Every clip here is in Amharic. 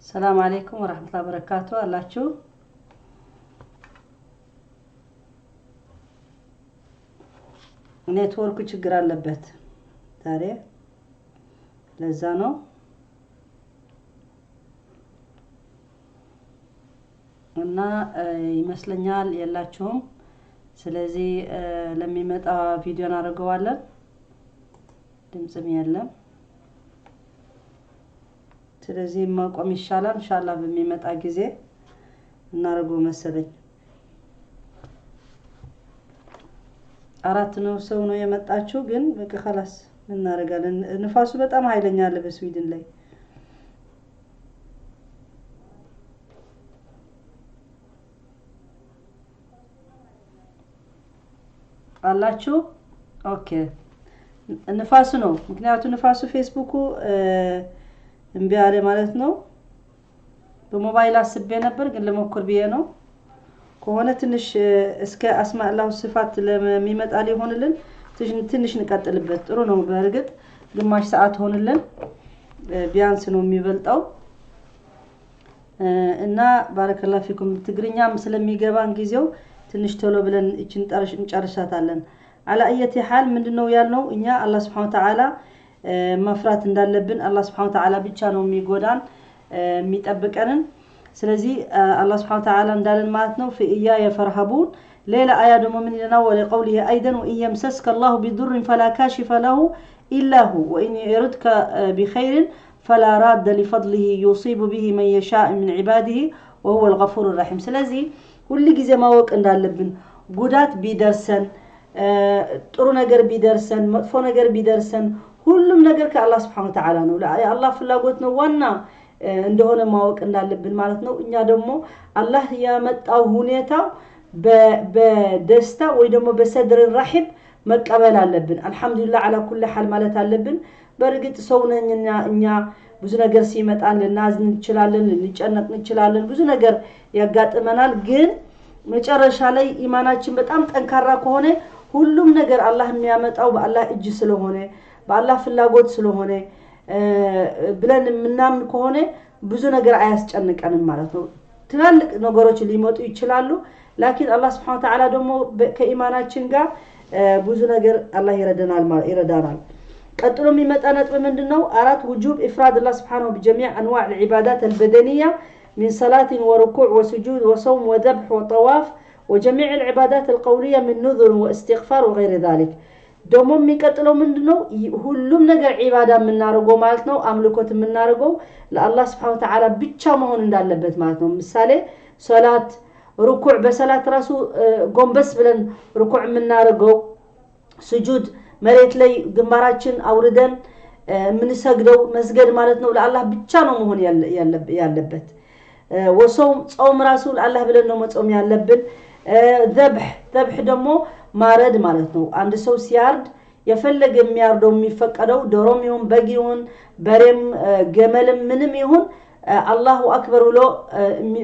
ሰላም አለይኩም ወራህመቱላሂ ወበረካቱ አላችሁ። ኔትወርኩ ችግር አለበት ዛሬ፣ ለዛ ነው። እና ይመስለኛል የላችሁም። ስለዚህ ለሚመጣ ቪዲዮ እናደርገዋለን። ድምፅም የለም። ስለዚህ ማቆም ይሻላል። ኢንሻአላህ በሚመጣ ጊዜ እናደርገው መሰለኝ። አራት ነው ሰው ነው የመጣችው፣ ግን በቃ خلاص እናደርጋለን። ንፋሱ በጣም ኃይለኛ አለ በስዊድን ላይ። አላችሁ? Okay፣ ንፋሱ ነው ምክንያቱ። ንፋሱ ፌስቡኩ እምቢ አለ ማለት ነው። በሞባይል አስቤ ነበር፣ ግን ልሞክር ብዬ ነው። ከሆነ ትንሽ እስከ أسماء الله صفات ለሚመጣ ሊሆንልን ትንሽ እንቀጥልበት ጥሩ ነው። በእርግጥ ግማሽ ሰዓት ሆንልን ቢያንስ ነው የሚበልጠው። እና بارك الله فيكم ትግርኛም ስለሚገባን ጊዜው ትንሽ ቶሎ ብለን እችን እንጨርሳታለን። على أي حال ምንድነው ያልነው እኛ አላህ سبحانه وتعالى መፍራት እንዳለብን፣ አላህ سبحانه وتعالى ብቻ ነው የሚጎዳን የሚጠብቀንን። ስለዚህ አላህ سبحانه وتعالى እንዳለን ማለት ነው فإياي فارهبون። ሌላ አያ ደግሞ ምን ይለናል? ولقوله أيضا وإن يمسسك الله بضر فلا كاشف له إلا هو وإن يردك بخير فلا راد لفضله يصيب به من يشاء من عباده وهو الغفور الرحيم። ስለዚህ ሁል ጊዜ ማወቅ እንዳለብን ጉዳት ቢደርሰን፣ ጥሩ ነገር ቢደርሰን፣ መጥፎ ነገር ቢደርሰን ሁሉም ነገር ከአላህ سبحانه وتعالى ነው። የአላህ ፍላጎት ነው ዋና እንደሆነ ማወቅ እንዳለብን ማለት ነው። እኛ ደግሞ አላህ ያመጣው ሁኔታው በደስታ ወይ ደግሞ በ صدر رحب መቀበል አለብን። الحمد لله على كل حال ማለት አለብን። በእርግጥ ሰው ነንና እኛ ብዙ ነገር ሲመጣን ልናዝን እንችላለን፣ ልንጨነቅ እንችላለን፣ ብዙ ነገር ያጋጥመናል። ግን መጨረሻ ላይ ኢማናችን በጣም ጠንካራ ከሆነ ሁሉም ነገር አላህ የሚያመጣው በአላህ እጅ ስለሆነ፣ በአላህ ፍላጎት ስለሆነ ብለን የምናምን ከሆነ ብዙ ነገር አያስጨንቀንም ማለት ነው። ትላልቅ ነገሮች ሊመጡ ይችላሉ። لكن አላህ سبحانه وتعالى ደግሞ ከኢማናችን ጋር ብዙ ነገር አላህ ይረዳናል። ቀጥሎ የሚመጣ ነጥብ ምንድነው? አራት وجوب إفراد الله سبحانه بجميع أنواع العبادات البدنية من صلاة وركوع وسجود وصوم وذبح وطواف وجميع العبادات القولية من نذر واستغفار وغير ذلك። ደግሞ የሚቀጥለው ምንድነው? ሁሉም ነገር ዒባዳ የምናደርገው ማለት ነው፣ አምልኮት የምናደርገው ለአላህ سبحانه وتعالى ብቻ መሆን እንዳለበት ማለት ነው። ምሳሌ ሶላት፣ ሩኩዕ፣ በሰላት ራሱ ጎንበስ ብለን ሩኩዕ የምናደርገው፣ ስጁድ መሬት ላይ ግንባራችን አውርደን የምንሰግደው መስገድ ማለት ነው፣ ለአላህ ብቻ ነው መሆን ያለበት። ወሰውም ጾም ራሱ ለአላህ ብለን ነው መጾም ያለብን። ዘብሕ፣ ዘብሕ ደግሞ ማረድ ማለት ነው። አንድ ሰው ሲያርድ የፈለገ የሚያርደው የሚፈቀደው ዶሮም ይሁን በግ ይሁን በሬም ገመልም ምንም ይሁን الله أكبر ብሎ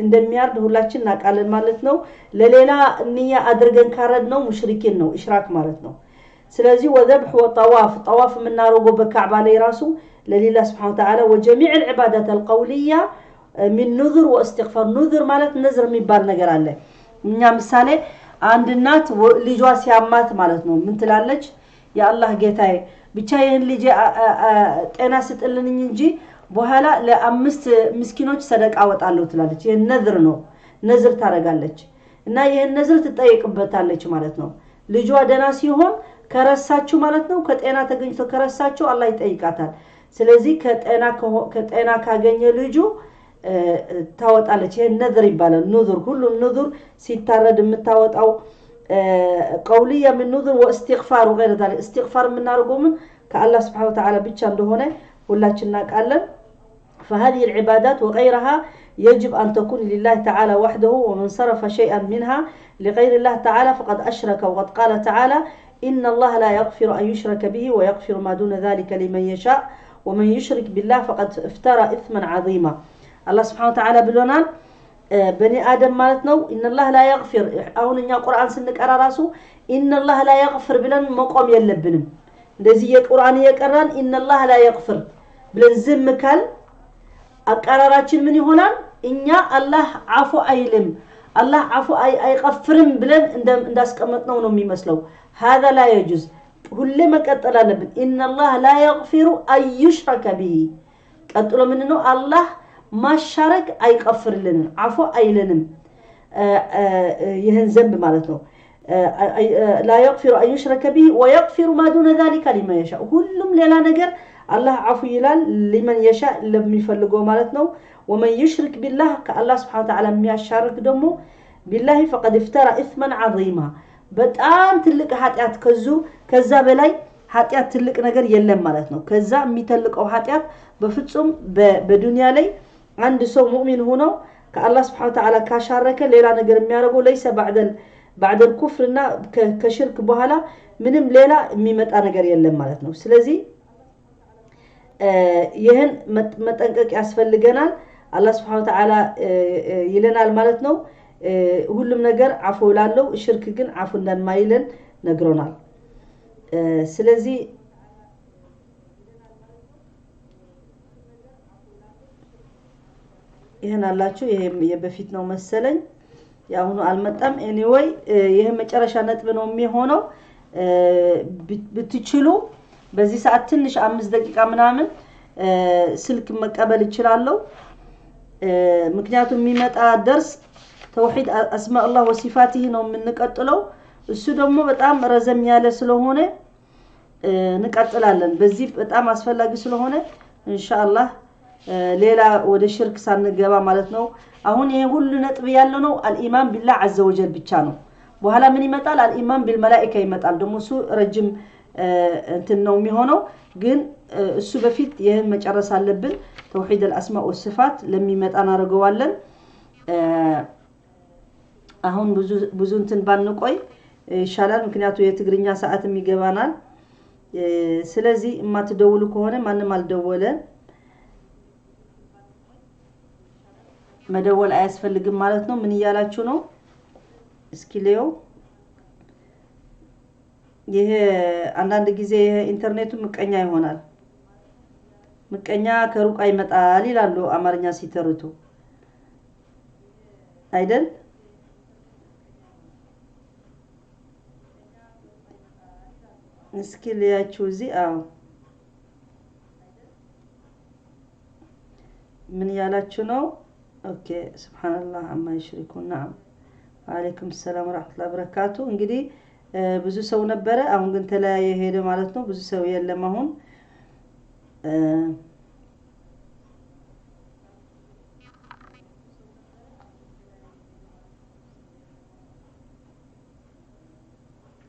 እንደሚያርድ ሁላችን እናውቃለን ማለት ነው። ለሌላ ንያ አድርገን ካረድ ነው ሙሽሪኪን ነው፣ إشراك ማለት ነው። ስለዚህ وذبح وطواف፣ ጠዋፍ የምናደርገው በካዕባ ላይ ራሱ ለሌላ سبحانه وتعالى። وجميع العبادات القولية من نذر واستغفار። نذر ማለት ነዝር የሚባል ነገር አለ። እኛ ምሳሌ አንድ እናት ልጇ ሲያማት ማለት ነው ምን ትላለች? የአላህ ጌታዬ ብቻ ይህን ልጅ ጤና ስጥልንኝ እንጂ በኋላ ለአምስት ምስኪኖች ሰደቃ አወጣለሁ ትላለች። ይህን ነዝር ነው፣ ነዝር ታደርጋለች እና ይህን ነዝር ትጠይቅበታለች ማለት ነው። ልጇ ደህና ሲሆን ከረሳችሁ ማለት ነው፣ ከጤና ተገኝቶ ከረሳችሁ አላህ ይጠይቃታል። ስለዚህ ከጤና ካገኘ ልጁ ታወጣለች። ይሄ ነዝር ይባላል። نذر ሁሉም نذر ሲታረድ የምታወጣው قولية من نذر واستغفار وغير ذلك። استغفار የምናደርገው ምን ከአላህ سبحانه وتعالى ብቻ እንደሆነ ሁላችን እናውቃለን። فهذه العبادات وغيرها يجب أن تكون لله تعالى وحده، ومن صرف شيئا منها لغير الله تعالى فقد أشرك. وقد قال تعالى إن الله لا يغفر أن يشرك به ويغفر ما دون ذلك لمن يشاء ومن يشرك بالله فقد افترى إثما عظيما። አላህ سبحانه وتعالى ብሎናል። በኒ አደም ማለት ነው إن الله لا يغفر። አሁን እኛ ቁርአን ስንቀራ ራሱ إن الله لا يغفر ብለን መቆም የለብንም። እንደዚህ የቁርአን እየቀራን إن الله لا يغفر ብለን ዝም ካል አቀራራችን ምን ይሆናል? እኛ አላህ አፉ አይልም፣ አላህ አፉ አይቀፍርም ብለን እንዳስቀመጥነው ነው የሚመስለው። هذا لا يجوز። ሁሌ መቀጠል አለብን። إن الله لا يغفر أن يشرك به። ቀጥሎ ምን ነው? አላህ ማሻረክ አይቀፍርልንም፣ አፉ አይለንም፣ ይህን ذنب ማለት ነው። لا يغفر أن يشرك به ويغفر ما دون ذلك لمن يشاء። ሁሉም ሌላ ነገር አላህ አፉ ይላል لمن يشاء ለሚፈልገው ማለት ነው። ومن يشرك بالله ከአላህ سبحانه وتعالى የሚያሻርክ ደግሞ بالله فقد افترى إثما عظيما በጣም ትልቅ ኃጢአት ከዛ በላይ ኃጢአት ትልቅ ነገር የለም ማለት ነው። ከዛ የሚተልቀው ኃጢአት በፍጹም በዱንያ ላይ አንድ ሰው ሙእሚን ሆኖ ከአላህ سبحانه وتعالى ካሻረከ ሌላ ነገር የሚያደርገው ليس بعد الكفر እና ከሽርክ በኋላ ምንም ሌላ የሚመጣ ነገር የለም ማለት ነው። ስለዚህ ይህን መጠንቀቅ ያስፈልገናል። አላህ سبحانه وتعالى ይለናል ማለት ነው። ሁሉም ነገር አፉ ላለው ሽርክ ግን አፉ እንደማይለን ነግሮናል። ስለዚህ ይህን አላችሁ። ይሄ የበፊት ነው መሰለኝ፣ የአሁኑ አልመጣም። Anyway ይህ መጨረሻ ነጥብ ነው የሚሆነው። ብትችሉ በዚህ ሰዓት ትንሽ 5 ደቂቃ ምናምን ስልክ መቀበል እችላለሁ። ምክንያቱም የሚመጣ ደርስ ተውሂድ አስማኡላህ ወሲፋቲህ ነው የምንቀጥለው። እሱ ደግሞ በጣም ረዘም ያለ ስለሆነ እንቀጥላለን። በዚህ በጣም አስፈላጊ ስለሆነ ኢንሻአላህ ሌላ ወደ ሽርክ ሳንገባ ማለት ነው። አሁን ይሄ ሁሉ ነጥብ ያለው ነው الإيمان بالله عز وجل ብቻ ነው። በኋላ ምን ይመጣል? الإيمان بالملائكة ይመጣል። ደግሞ እሱ ረጅም እንትን ነው የሚሆነው። ግን እሱ በፊት ይህን መጨረስ አለብን። توحيد الأسماء والصفات ለሚመጣ እናደርገዋለን። አሁን ብዙ እንትን ባንቆይ ይሻላል፣ ምክንያቱ የትግርኛ ሰዓትም ይገባናል። ስለዚህ የማትደውሉ ከሆነ ማንም አልደወለ መደወል አያስፈልግም ማለት ነው። ምን እያላችሁ ነው? እስኪ ልየው። ይሄ አንዳንድ ጊዜ ይሄ ኢንተርኔቱ ምቀኛ ይሆናል። ምቀኛ ከሩቅ አይመጣል ይላሉ አማርኛ ሲተርቱ አይደል? እስኪ ልያችሁ እዚህ። አዎ ምን እያላችሁ ነው? Okay سبحان الله عما يشركون። نعم وعليكم السلام ورحمة الله وبركاته። እንግዲህ ብዙ ሰው ነበረ፣ አሁን ግን ተለያየ ሄደ ማለት ነው። ብዙ ሰው የለም አሁን።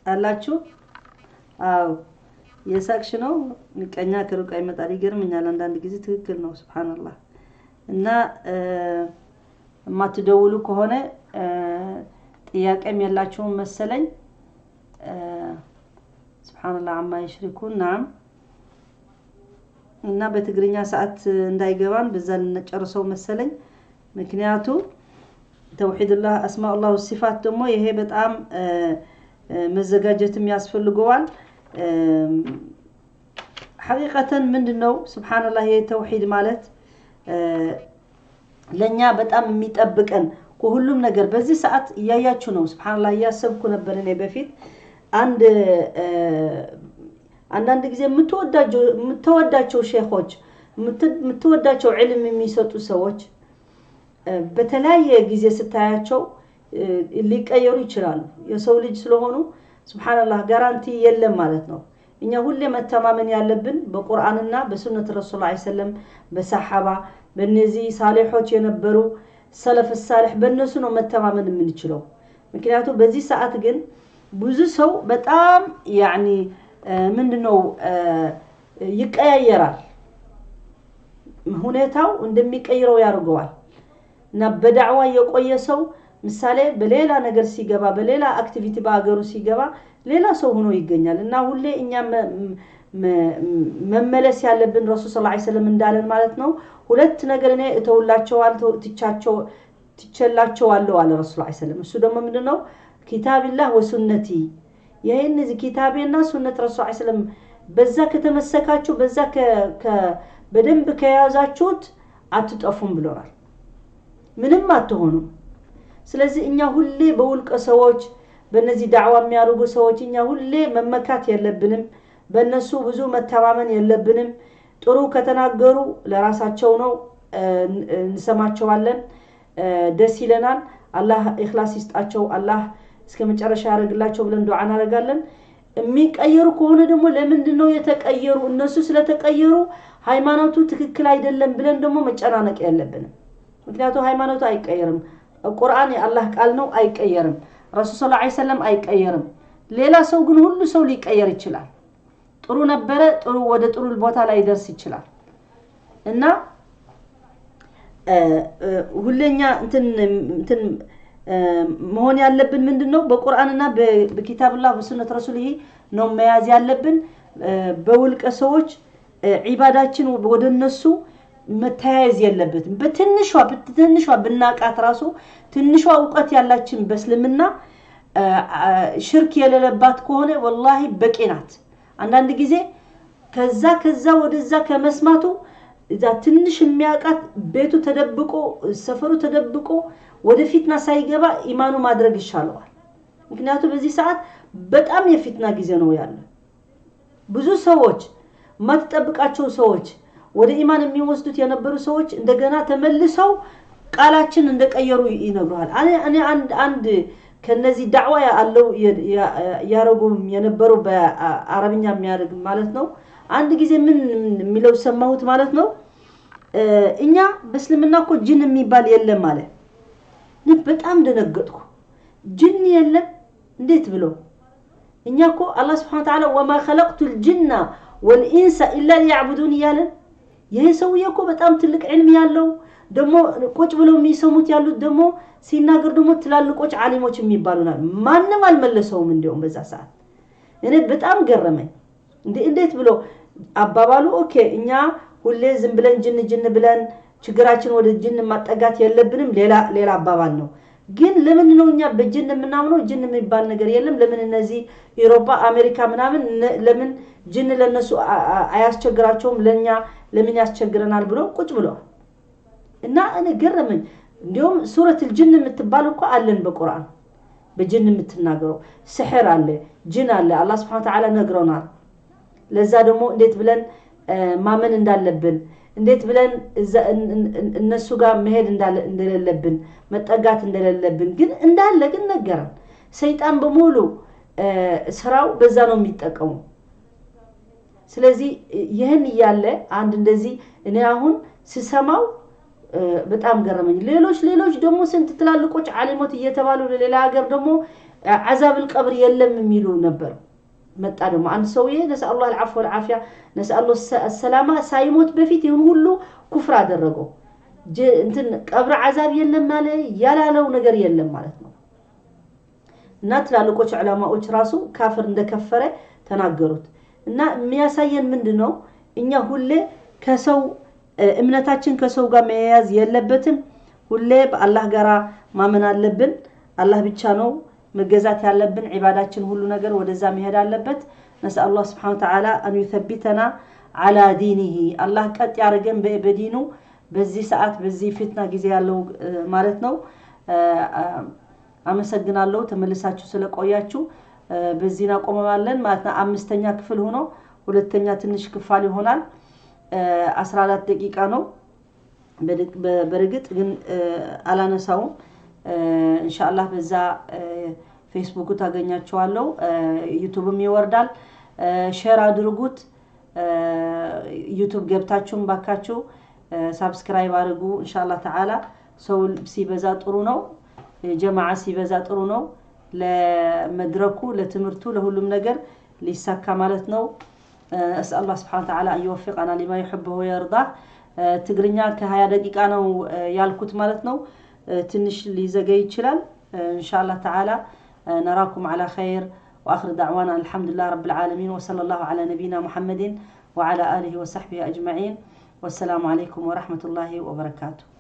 አላችሁ? አዎ የሳቅሽ ነው። ምቀኛ ከሩቅ አይመጣል። ይገርመኛል አንዳንድ ጊዜ ትክክል ነው። ሱብሃንአላህ። እና የማትደውሉ ከሆነ ጥያቄም የላችሁም መሰለኝ። ሱብሃንአላህ አማ ይሽሪኩን። ናም እና በትግርኛ ሰዓት እንዳይገባን በዛ ልንጨርሰው መሰለኝ። ምክንያቱ ተውሂድላህ አስማኡላህ ወሲፋት ደግሞ ይሄ በጣም መዘጋጀትም ያስፈልገዋል። ሐቂቀተን ምንድነው ሱብሃንአላህ ይሄ ተውሂድ ማለት ለኛ በጣም የሚጠብቀን ከሁሉም ነገር። በዚህ ሰዓት እያያችሁ ነው። ሱብሃንአላህ እያሰብኩ ነበር እኔ በፊት አንዳንድ ጊዜ የምትወዳቸው ሼኾች የምትወዳቸው ዕልም የሚሰጡ ሰዎች በተለያየ ጊዜ ስታያቸው ሊቀየሩ ይችላሉ። የሰው ልጅ ስለሆኑ ሱብሃንአላህ ጋራንቲ የለም ማለት ነው። እኛ ሁሌ መተማመን ያለብን በቁርአንና በሱነት ረሱል ዐለይሂ ወሰለም በሰሐባ በእነዚህ ሳሊሖች የነበሩ ሰለፍ ሳሊሕ በእነሱ ነው መተማመን የምንችለው። ምክንያቱም በዚህ ሰዓት ግን ብዙ ሰው በጣም ያኒ ምንድነው ይቀያየራል። ሁኔታው እንደሚቀይረው ያደርገዋል። እና በዳዕዋ የቆየ ሰው ምሳሌ በሌላ ነገር ሲገባ በሌላ activity በአገሩ ሲገባ ሌላ ሰው ሆኖ ይገኛል። እና ሁሌ እኛ መመለስ ያለብን ረሱል صلى الله عليه وسلم እንዳለን ማለት ነው። ሁለት ነገር እኔ እተውላቸዋለሁ ትቼላቸዋለሁ አለ ረሱል صلى الله عليه وسلم። እሱ ደግሞ ምንድነው? كتاب الله وسنتي። ይሄ እነዚህ ኪታቤና ሱነት ረሱል صلى الله عليه وسلم በዛ ከተመሰካችሁ በዛ በደንብ ከያዛችሁት አትጠፉም ብሎናል። ምንም አትሆኑም። ስለዚህ እኛ ሁሌ በውልቀ ሰዎች በእነዚህ ዳዕዋ የሚያደርጉ ሰዎች እኛ ሁሌ መመካት የለብንም። በእነሱ ብዙ መተማመን የለብንም። ጥሩ ከተናገሩ ለራሳቸው ነው፣ እንሰማቸዋለን፣ ደስ ይለናል። አላህ ኢኽላስ ይስጣቸው፣ አላህ እስከ መጨረሻ ያደርግላቸው ብለን ዱዓ እናደርጋለን። የሚቀየሩ ከሆነ ደግሞ ለምንድን ነው የተቀየሩ? እነሱ ስለተቀየሩ ሃይማኖቱ ትክክል አይደለም ብለን ደግሞ መጨናነቅ የለብንም። ምክንያቱም ሃይማኖቱ አይቀየርም። ቁርአን የአላህ ቃል ነው፣ አይቀየርም። ረሱል ሰለላሁ ዐለይሂ ወሰለም አይቀየርም። ሌላ ሰው ግን ሁሉ ሰው ሊቀየር ይችላል። ጥሩ ነበረ ጥሩ ወደ ጥሩ ቦታ ላይ ደርስ ይችላል። እና ሁለኛ እንትን እንትን መሆን ያለብን ምንድነው? በቁርአንና በኪታብላህ በሱነት ረሱልህ ነው መያዝ ያለብን። በውልቀ ሰዎች ዒባዳችን ወደ እነሱ መተያየዝ የለበትም። በትንሿ በትንሿ ብናቃት ራሱ ትንሿ እውቀት ያላችን በእስልምና ሽርክ የሌለባት ከሆነ ወላሂ በቂ ናት። አንዳንድ ጊዜ ከዛ ከዛ ወደዛ ከመስማቱ እዛ ትንሽ የሚያውቃት ቤቱ ተደብቆ ሰፈሩ ተደብቆ ወደ ፊትና ሳይገባ ኢማኑ ማድረግ ይሻለዋል። ምክንያቱም በዚህ ሰዓት በጣም የፊትና ጊዜ ነው ያለው። ብዙ ሰዎች ማትጠብቃቸው ሰዎች ወደ ኢማን የሚወስዱት የነበሩ ሰዎች እንደገና ተመልሰው ቃላችን እንደቀየሩ ይነግሩሃል። እኔ አንድ ከነዚህ ዳዕዋ ያለው ያረጉ የነበሩ በአረብኛ የሚያደርግ ማለት ነው። አንድ ጊዜ ምን የሚለው ሰማሁት ማለት ነው። እኛ በእስልምና እኮ ጅን የሚባል የለም አለ። እኔ በጣም ደነገጥኩ። ጅን የለም እንዴት ብሎ? እኛ እኮ አላህ Subhanahu Wa Ta'ala ወማ ኸለቅቱል ጅና ወልኢንሰ ኢላ ሊያዕቡዱን እያለን ይሄ ሰውዬ እኮ በጣም ትልቅ ዕልም ያለው ደግሞ ቁጭ ብለው የሚሰሙት ያሉት ደግሞ ሲናገር ደግሞ ትላልቆች ዓሊሞች የሚባሉ ናቸው። ማንም አልመለሰውም። እንዲያውም በዛ ሰዓት እኔ በጣም ገረመኝ። እንዴ እንዴት ብሎ አባባሉ okay እኛ ሁሌ ዝም ብለን ጅን ጅን ብለን ችግራችን ወደ ጅን ማጠጋት የለብንም። ሌላ ሌላ አባባል ነው። ግን ለምን ነው እኛ በጅን የምናምነው? ጅን የሚባል ነገር የለም። ለምን እነዚህ ኢሮፓ፣ አሜሪካ ምናምን ለምን ጅን ለነሱ አያስቸግራቸውም ለኛ ለምን ያስቸግረናል ብሎ ቁጭ ብለዋል። እና እኔ ገረመኝ። እንዲያውም ሱረቱል ጅን የምትባል እኮ አለን በቁርአን በጅን የምትናገረው ስሕር አለ፣ ጅን አለ። አላህ Subhanahu Wa Ta'ala ነግሮናል። ለዛ ደግሞ እንዴት ብለን ማመን እንዳለብን እንዴት ብለን እነሱ ጋር መሄድ እንደሌለብን መጠጋት እንደሌለብን ግን እንዳለ ግን ነገረን። ሰይጣን በሙሉ ስራው በዛ ነው የሚጠቀሙ። ስለዚህ ይህን እያለ አንድ እንደዚህ እኔ አሁን ስሰማው በጣም ገረመኝ። ሌሎች ሌሎች ደግሞ ስንት ትላልቆች ዓሊሞት እየተባሉ ለሌላ ሀገር ደግሞ ዓዛብል ቀብር የለም የሚሉ ነበር። መጣ ደግሞ አንድ ሰውዬ ነስአሉላህ አልዓፍወ ወልዓፊያ ነስአሉላህ ሰላማ ሳይሞት በፊት ይህን ሁሉ ኩፍር አደረገው። እንትን ቀብር ዓዛብ የለም አለ፣ ያላለው ነገር የለም ማለት ነው። እና ትላልቆች ዑለማዎች ራሱ ካፍር እንደከፈረ ተናገሩት። እና የሚያሳየን ምንድነው? እኛ ሁሌ ከሰው እምነታችን ከሰው ጋር መያያዝ የለበትም። ሁሌ በአላህ ጋራ ማመን አለብን። አላህ ብቻ ነው መገዛት ያለብን። ዒባዳችን ሁሉ ነገር ወደዛ መሄድ አለበት። ነስአል አላህ Subhanahu Wa Ta'ala አን ዩተቢተና ዐላ ዲኒሂ። አላህ ቀጥ ያደርገን በዲኑ በዚህ ሰዓት በዚህ ፊትና ጊዜ ያለው ማለት ነው። አመሰግናለሁ ተመልሳችሁ ስለቆያችሁ። በዚህ እናቆመዋለን ማለት ነው። አምስተኛ ክፍል ሆኖ ሁለተኛ ትንሽ ክፋል ይሆናል። 14 ደቂቃ ነው። በርግጥ ግን አላነሳውም። ኢንሻአላህ በዛ ፌስቡክ ታገኛቸዋለሁ፣ ዩቲዩብም ይወርዳል። share አድርጉት። ዩቲዩብ ገብታችሁም ባካችሁ subscribe አድርጉ። ኢንሻአላህ ተዓላ ሰው ሲበዛ ጥሩ ነው። ጀማዓ ሲበዛ ጥሩ ነው። ለመድረኩ፣ ለትምህርቱ፣ ለሁሉም ነገር ሊሳካ ማለት ነው። أسأل الله سبحانه وتعالى أن يوفقنا لما يحبه ويرضاه። ትግርኛ ከ20 ደቂቃ ነው ያልኩት ማለት ነው። ትንሽ ሊዘገይ ይችላል። ኢንሻአላህ ተዓላ نراكم على خير وآخر دعوانا الحمد لله رب العالمين وصلى الله على نبينا محمد وعلى آله وصحبه أجمعين والسلام عليكم ورحمة الله وبركاته.